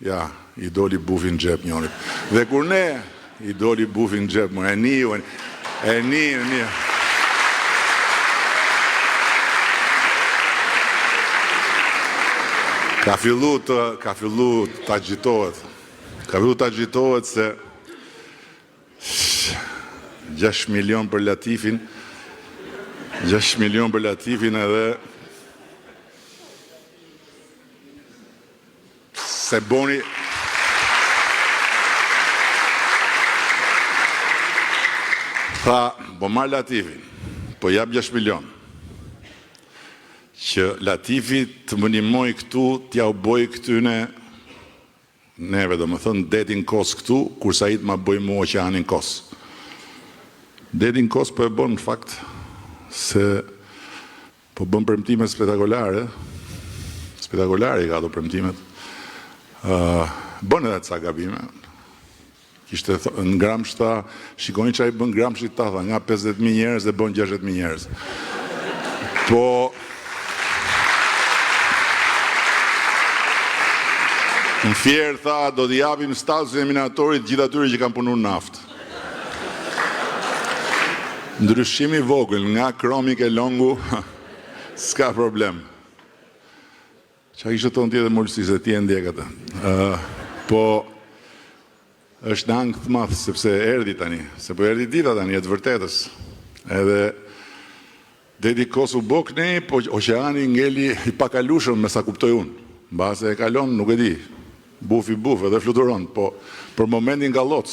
Ja, i doli bufi në xhep njonit. Dhe kur ne i doli bufi në xhep, më e niu, e niu, e niu. Ka fillu të, ka fillu të agjitohet. Ka fillu të agjitohet se 6 milion për Latifin, 6 milion për Latifin edhe Se boni Tha, po marr Latifin, po jap 6 milion. Që Latifi të më ndihmojë këtu, t'jua bëj këtyne neve, domethënë detin kos këtu, kurse ai të ma bëjë mua oqeanin kos. Detin kos po e bën në fakt se Po bën premtime spektakolare, spektakolare i ka ato premtimet. Ë bën edhe ca gabime. Kishte në Gramsh tha, shikoni ça i bën Gramshit tha, tha, nga 50.000 njerëz e bën 60.000 njerëz. Po Në Fier tha, do t'i japim statusin e minatorit gjithë atyre që kanë punuar në naftë. Ndryshim i vogël nga kromi ke longu, s'ka problem. Ça kishte thonë tjetër Mulsi, se ti e ndjek atë. Po, është në ankth të madh, sepse erdhi tani, se po erdhi dita tani e të vërtetës. Edhe Deti kos u bë kënej, po oqeani ngeli i pakalueshëm me sa kuptoj unë. Mbase e kalon, nuk e di. Bufi buf edhe fluturon, po për momentin ka lloc.